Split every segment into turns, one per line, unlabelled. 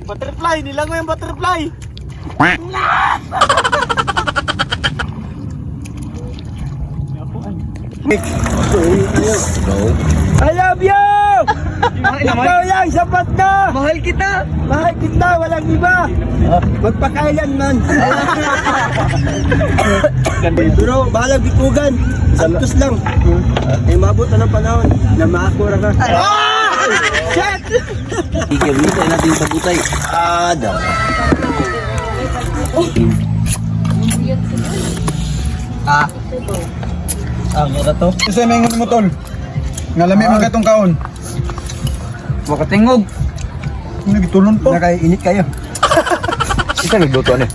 Butterfly, nilangoy ang butterfly.
I love you! Ikaw lang, sapat na!
Mahal kita.
Mahal kita, walang iba! Magpakailanman! Pero bahalang bitugan, santos lang. Ay mabot na ng panahon na maakura ka. Shit!
Gamitin natin sa butay. Ah, daw. Ah. Ah, mura to.
Kasi may ngun mo tol. Nga lami man katong kaon.
Makatingog.
Nagitulon po.
Nakainit kayo.
Isa nagluto ano?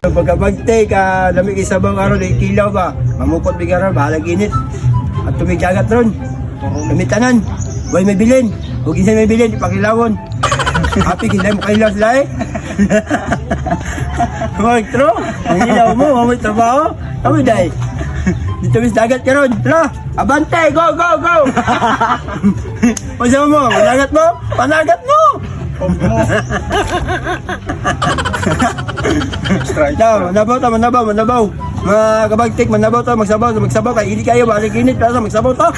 Pagkabagte ka, lamig isa bang araw, na ikilaw ba? Mamukot bigyan ron, bahalag init. At tumigagat ron. Tumitanan. Huwag may bilin. Huwag isa may bilin, ipakilawon. Happy, hindi mo kailaw sila eh. Huwag tro, ang ilaw mo, may trabaho. Kami dahil. Dito mis dagat ka ron. Tara, abante, go, go, go! Pasama mo, panagat mo, panagat mo! Daw, manabaw ta, manabaw, manabaw. Mga kabagtik, manabaw ta, magsabaw, magsabaw kay ili kayo, balik init, para magsabaw ta.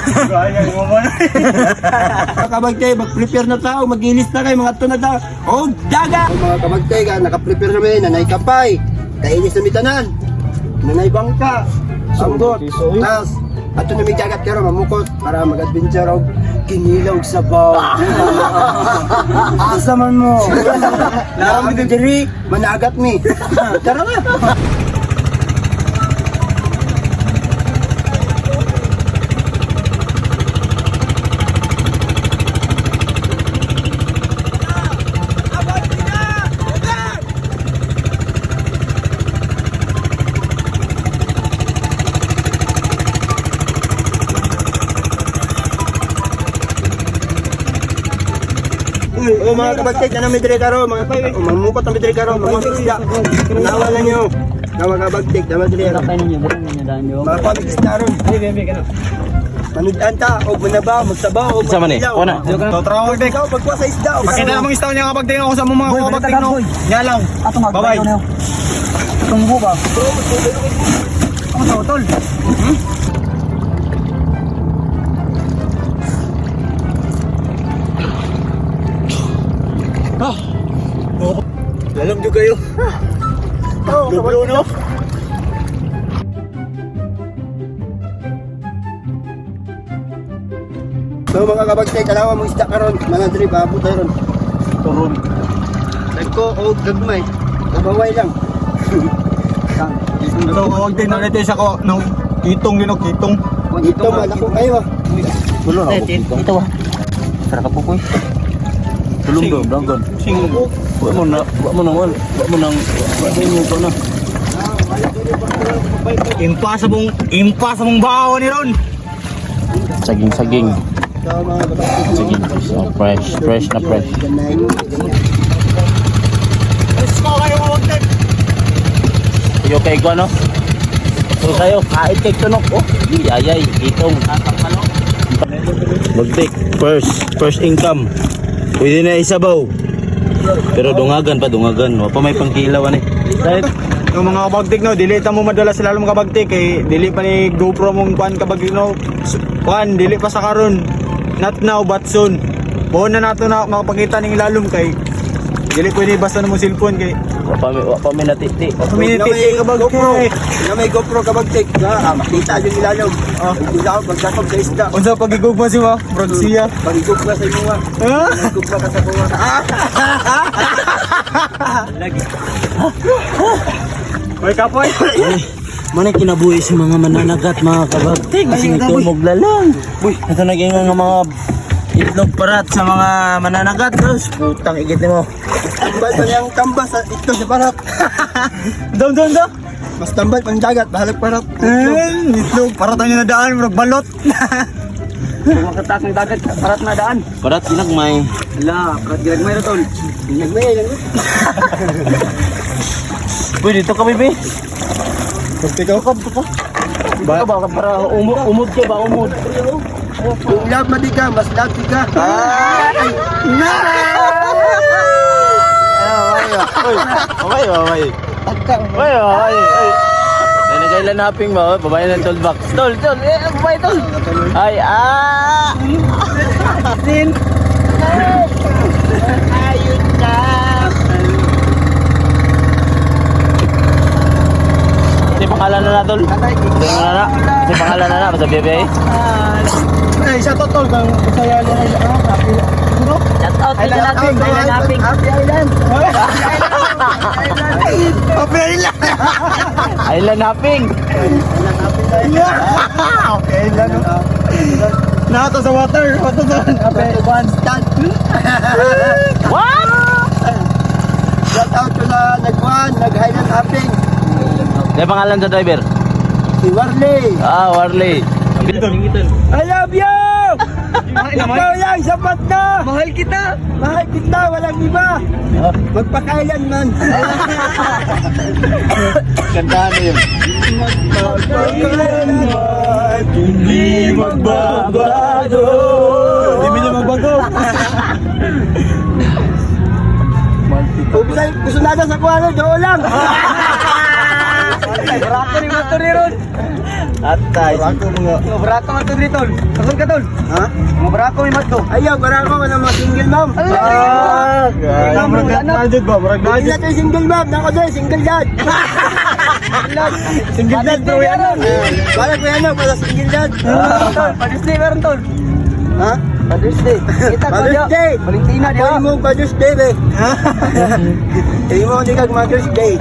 Mga kabagtik, mag-prepare na tao, magilis na kayo, mga to na tao. Oh, daga! Mga kabagtik, naka-prepare na may nanay kapay. Kainis na mitanan. Nanay bangka. Sanggot. Tas, ato na may dagat karon mamukot para mag-adventure og kinilaw og sabaw. Asa man mo? Narami diri, managat mi. Tara na. O mga kabagtik, ano may dire karo, mga o mamukot ang dire karo, mga isda. Nawa na nyo. Nawa kabagtik, nawa dire karo. Mga pamig isda ron. Manudan ta, og manabaw, magsabaw, og
Isa man eh.
magkilaw.
Kuha na.
To trawo tek.
Ikaw, pagkuha sa isda. Og
Pakita na mong istaw niya kapag tingnan ko sa mga kapag tingnan. Nyalaw. Bye bye.
Tunggu ba? Ano to, tol?
Lalom jud kayo.
Oh,
Lublo no.
So mga kabagtik, kalawa mong isda karon, mga dire babo tayo ron.
Turon.
Nagko og gagmay. Kabaway lang.
So kawag din na sa ko no. Kitong din no, kitong.
Ito man ako kayo. Ah.
Tulo na ako. Ito ah. Sarap ako ko. Tulong do, dagan.
Sing.
Wa mo na, wa mo nang wa mo nang wa mo ko na.
Impa sa mong bawo ni ron.
Saging saging.
So mga kabagtik.
Saging. So fresh, fresh na fresh.
Let's go kayo kawag tek.
Iyo kay ko ano? So kayo, kahit kay tunok. Oh, ayay, itong. Magtik, first income. Pwede na isabaw. Pero dungagan pa, dungagan. Wa pa may pangkilaw ani. Dahil
Yung mga kabagtik no, dili ta mo madala sa lalom kabagtik kay dili pa ni GoPro mong kuan kabagtik no. Kuan dili pa sa karon. Not now but soon. Buon na nato na makapakita ning lalom kay dili pwede basta na mo cellphone kay
wa pa may natiti.
community
GoPro.
kabagtik.
Na may GoPro kabagtik. Ah, makita yung ilalom.
Oh.
Ilaw pagdakop sa isda.
Unsa pagigugma si ma? Brod siya.
Pagigugma sa imuha.
Ha?
Pagigugma ka sa kuha.
Hoy kapoy.
Mana kinabuhi sa mga mananagat mga kabagtik. Kasi tumog lalang. Uy, ito naging nga mga itlog parat sa mga mananagat. Tapos, putang igit mo.
Tambal pa niyang tamba sa ito sa parat.
Dom dom dom.
Mas tambal pang dagat, bahalag parat.
Eh, itlog para tayo na daan murag balot.
Makatas ng dagat, parat na daan.
Parat ginagmay.
Ala, parat ginagmay na tol.
Nagmay lang.
Uy, dito ka, baby.
Pagtikaw ka pa.
Ba, para umod ka ba, umod.
Kung love man di ka, mas love di ka. Ay, na!
Okay, okay. Okay, okay. Nanagay naping ba? Babae ng toolbox. Tol, tol, eh, babae tol. Ay, ah!
Sin.
Ayun na!
Kasi pangalan na na, tol. Kasi pangalan na. Kasi pangalan na na, basta bebe.
Ay, sa tol kang usaya niya ay ah, happy. Ano?
Shout out kay Laping. Kay Laping.
Happy Island!
Happy Island.
Island hopping.
Okay, lang. no? Nakato sa water, water sa happy
One stand.
What?
Shout out to na nagkuhan, nag-highland hopping.
Kasi pangalan sa driver.
Si Warley.
Ah, Warley.
I love you! Ikaw lang, sapat na!
Mahal kita.
Mahal kita, walang iba! Magpakailan man!
Kantahan mo yun.
Magpakailan man!
Hindi magbabago. Hindi niya magbago.
Kung gusto na sa kuha, doon lang!
Barako ni Mato ni Ron.
Atay.
Ako mga
Barako man to ni tol. Kasal ka tol.
Ha?
Mga barako ni Mato.
Ayaw, para ako, walang mga single ma'am.
Ah, murag na jud ba? Murag na
Hindi
jud.
na tayo single ma'am, nako doon, single dad.
Single dad bro yan.
Wala ko yan, wala single dad.
Tol, Father's Day meron tol.
Ha?
Father's Day. Kita ko
Father's
diya.
Day.
Valentina diya.
Ako mo Father's Day, be. Tingin mo hindi kag Mother's Day.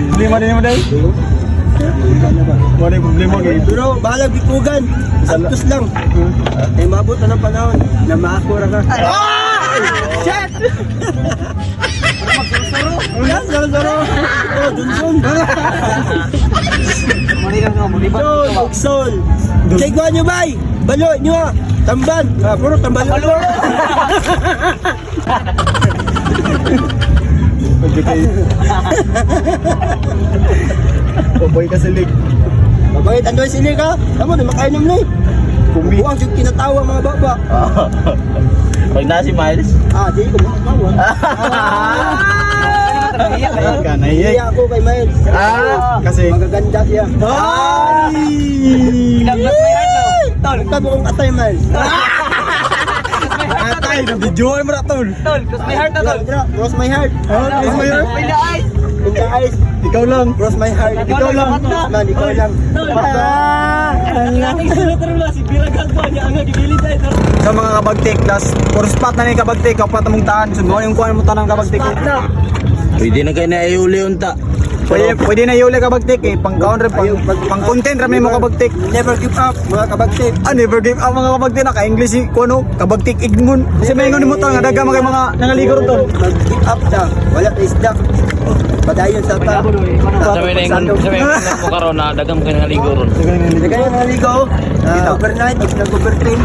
Problema din mo dai. Wala problema kay.
Pero bahala bikugan. Santos lang. Eh maabot na ng panahon na maakura ka. Shit! Yan, saro-saro. Oh, dunsun.
Muli ka nga, muli ba?
Sol, Uksol. Kay kuha nyo bay. Balo nyo ah. Tamban. Ah, puro tambalo.
Pwede kay. Baboy ka silig.
Mabait, andoy sili ka. Tamo, di makainom na eh.
Kumbi.
Buwang yung kinatawa mga baba.
Pag na si Miles.
Ah, di ko makatawa.
Ka
Hindi
naiyak.
ako kay Miles.
Ah, kasi
Magaganda siya.
Ay!
Kinablas may heart no. Tol,
Ang kabo kong atay, Miles.
Atay, na-videoan mo na tol.
tol, cross my heart na tol.
Dra, cross my heart.
Oh, cross my heart.
May eyes.
In the eyes,
Ikaw lang.
cross my heart.
Ikaw lang.
Man, ikaw lang.
Sa mga kabagtik, last four spot na ni kabagtik, kapat mong taan. So, mo yung kuhan mo tanang kabagtik.
Pwede na kayo na iuli unta.
Pwede na iuli kabagtik eh. Pang counter, pang, pang content rami mo kabagtik.
Never give up, mga kabagtik.
Ah, never give up mga kabagtik. Naka-English si kuno, kabagtik igmon. Kasi may ingon mo tol, nga daga mga mga nangaligo ron tol.
Mag-give up na. Wala na isda. Padayon sa ta.
Sabi na ingon, sabi na ingon mo karon na dagam kay nangaligo ron.
Nagaya mga ligo. Ah, overnight, if nag-overtrain.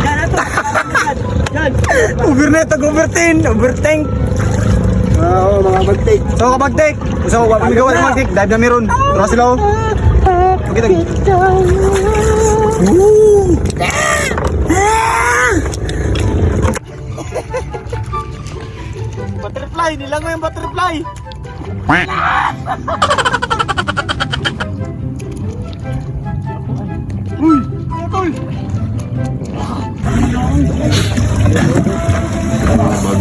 Overnight, overtain, overtank.
Ah, Oo, mga kabagtik.
So kabagtik, so wa mi gawa kabagtik, dive na meron. Tara sila oh. Okay, tag. Woo! Butterfly, nilangoy yung butterfly. Uy, tol.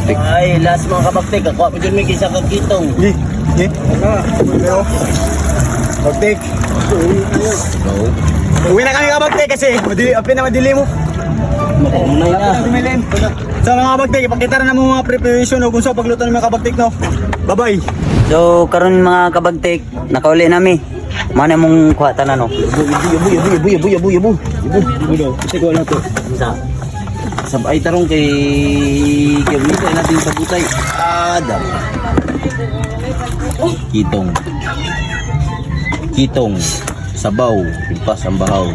Ay, last mga kabagtik. Ako pa dyan may kisa kang kitong.
Gi, gi. Pero, Bagtik. Uwi na kami kabagtik kasi madili, apin na madili mo.
Makunay na.
So mga kabagtik, ipakita na mo mga preparation o kung sa pagluto ng mga kabagtik no. Bye-bye.
So karon mga kabagtik, nakauli nami. Mana mong kuha tanan no.
Yabu, yabu, yabu, yabu, yabu, yabu. Yabu.
Ulo, kasi ko wala to.
Sa sabay tarong kay gamitin natin sa butay. Adam. Kitong. Kitong. Sabaw. Pimpas ang bahaw.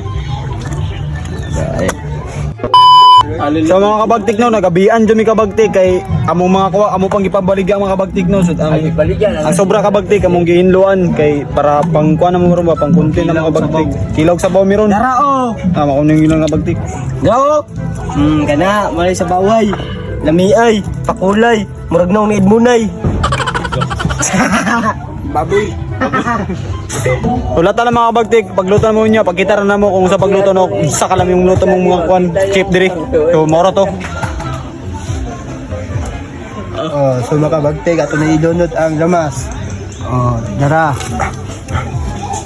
Dahil.
So mga kabagtik no, nagabian jud mi kabagtik kay among mga kuwa, amo pang gipabaligya ang mga kabagtik no. So, ang sobra kabagtik among gihinluan kay para pang kuan na mo ron ba, pang kunti na mga kabagtik. Kilaw sa sabaw meron.
Dara oh.
Ah, makuning yun ang kabagtik.
Go. Kana malay sa baway. Lamiay, pakulay, murag naong ni Edmunay.
Baboy.
Wala ta na mga kabagtik, pagluto na mo niya, pagkita na mo kung sa pagluto no, sa kalam yung luto mong mga kuan, chip diri. So moro to.
Oh, so mga kabagtik, ato na ilunod ang lamas. Oh, dara.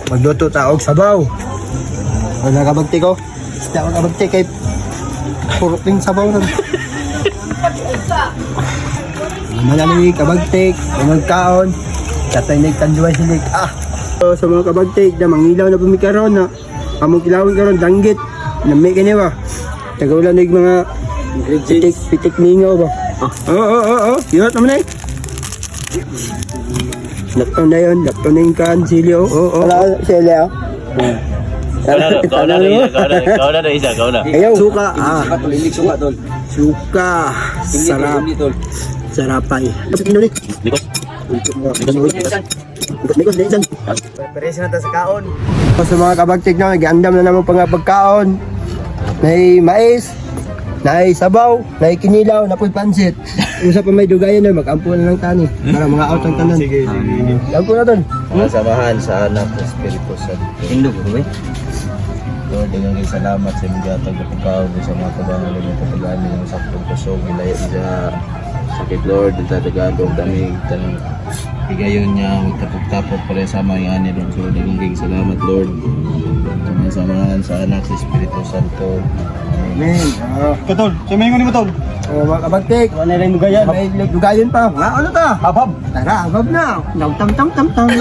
Magluto ta og sabaw. Oh, mga kabagtik oh. Isda mga kabagtik kay puro ting sabaw ron. Manami kabagtik, magkaon. Tatay na tanduay silik. Ah. So, sa mga kabagtik, na mangilaw na pumikaron na among kilawin karon danggit. Nami kini ba? Tagaulan na yung mga pitik pitik mingaw ba? Oo, oo, oo, oo. Yun naman eh. Laptop na yun, laptop na yung kan, sili, oo, oo. Wala, sili, oh.
Kau na isa, kau na, kau na isa, kau na.
Ayaw. Suka, ah. Suka, tol. Suka. Sarap. Sarapay.
Likos.
Mikos, mikos,
Pares na ta sa kaon.
Sa mga kabagtik na, nag-andam na naman pang pagkaon. Nay mais, nay sabaw, nay kinilaw, napoy pansit. Usa pa may dugayan na, mag-ampo na lang tani. Para mga out ang tanan.
Sige, sige.
Ampo na tol.
Samahan sa anak sa Espiritu Santo.
Indog ko ba?
Lord, daghang kay salamat sa imong gihatag na pagkaon sa mga kabangal nga patagaan ng saktong kusog ilaya sa sakit Lord, tatagaan og damig tanang higayon niya magtapok-tapok para sa mga ani Lord. So daghang kay salamat Lord. Sa mga samahan sa anak sa Espiritu Santo.
Amen. Ah.
Tol, sumingon nimo tol.
Oh, mga kabagtik.
Wala na rin dugayan.
May dugayan pa. Nga, ano ta?
Habab.
Tara, abab na. Tam tam tam tam tam.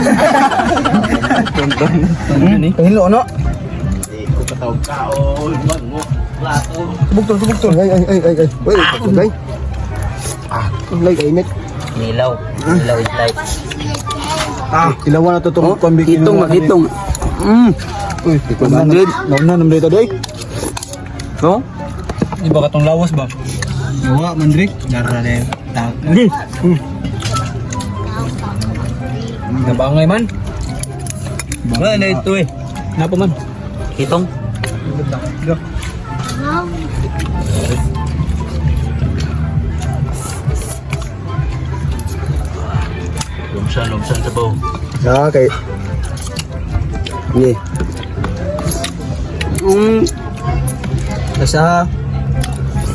Pahilo ano?
Subok tol, subok tol. Ay, ay, ay, ay, ay. Uy, ay. Ah, ay, init.
Nilaw. Nilaw is life.
Ah, ilawan na to tong kuan bikin.
Itong makitong.
Uy, ikaw ba?
Nauna nam dito doy.
No?
Di ba katong lawas ba? Wa mandrik. Dara de. Nabangay man.
Wala na ito eh.
Napa man.
Itong.
Lumsan, lumsan sa baw.
Ah, okay. Hindi.
Basta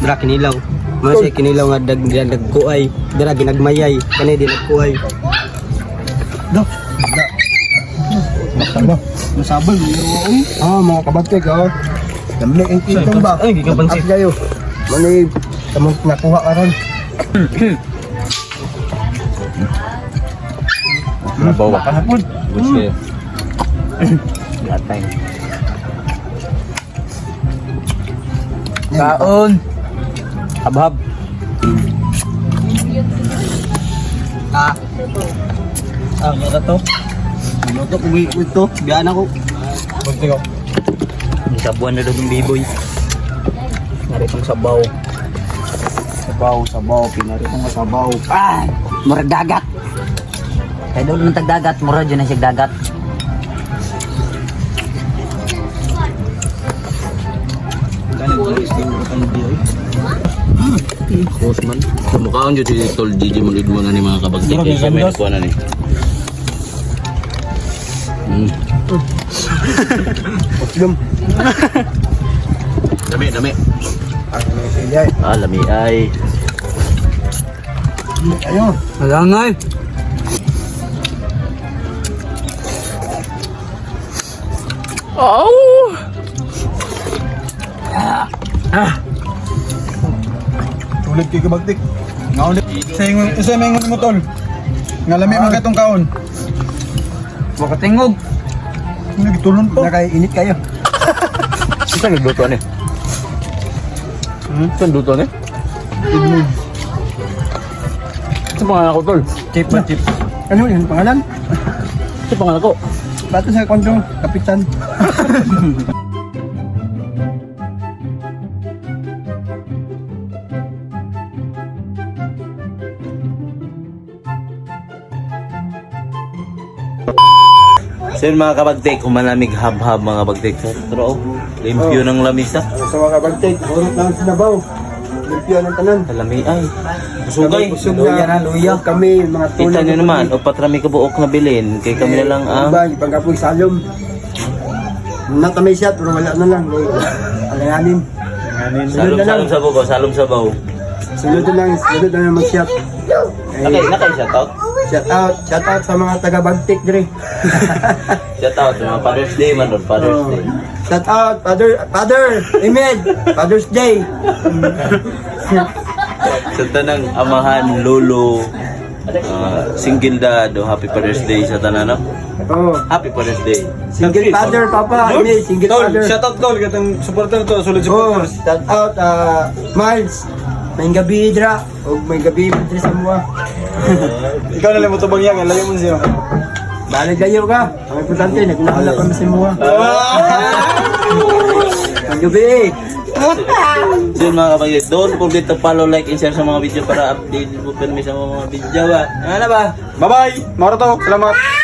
dra kinilaw. Mga siya kinilaw nga dag nagkuay, dra ginagmayay, kani di nagkuay.
Ba? Masabol. Ah, mga kabagtik, oh. Dami ang kitong ba?
Ay, gikan pansit.
Up kayo. Mani, tamang nakuha karon.
Nabawa ka. Gusto.
Gatay.
Kaon.
Habhab.
Ah. Ah, nga to. Luto ko ito. Biyaan ako.
Bagtik ko.
Sabuan na doon biboy. Naritong sabaw.
Sabaw, sabaw, pinaritong sabaw.
Ah! Murag dagat. Kaya doon ng tagdagat, murag yun na siya dagat.
Bosman. Sa mukhaon jud si Tol Gigi mulid mo na ni mga kabagtik.
Murag
Kay siya may
gandas.
nakuha na ni.
Otlum.
Dami, dami.
Ah, may sili ay.
Ah, lami ay.
Ayo.
Malangay.
Tulad kay kabagtik. Ngaon. Sa ingon, sa ingon mo tol. Nga lami man katong kaon.
Wakatingog.
Nagtulon pa.
Nakainit kayo.
Saan nagluto ni? Saan luto ni? Sa pangalan ko, tol.
Chip man chip.
Ano yun pangalan?
Sa pangalan ko.
Bato sa kondong, kapitan.
So yun, mga kabagtik, humanamig hab-hab, mga bagtik. Pero oh, limpyo ng lamisa.
Sa mga kabagtik, urot lang sinabaw. Limpyo ng tanan.
Kalami ay. Busugay.
Busog na.
Luya.
Kami, mga tulog.
Kita nyo naman, upat rami kabuok na bilin. Kay kami na lang ang
Ba, pangkapoy salom. Natamay siya, pero wala na lang. Alanganin.
Salom, salom sabaw ba? Salom sabaw.
Sunod na lang mag-shot.
Nakay, nakay shout out.
Shout out sa mga taga-Bagtik dre.
Shout out sa mga Father's Day man ron, Father's
Oh.
Day.
Shout out, Father, Father, Imed, Father's Day.
Sa tanang amahan, lolo, single dad, oh, happy Father's Day sa tanan, no?
Oh,
Happy Father's Day.
single father, Papa, Imed, single
Tol,
father.
shout out tol, katong supporter to, solid
Oh,
supporters.
shout out, Miles. May gabi dra, og may gabi dra sa mua.
Ikaw na lang mo tubang yan, layo mo siya.
Balik kayo ka. Ang importante, nagnahala kami sa mua. May gabi.
So yun, mga kapatid, don't forget to follow, like, and share sa mga video para update mo pa sa mga video ba. Ano ba?
Bye-bye! Maro to, salamat!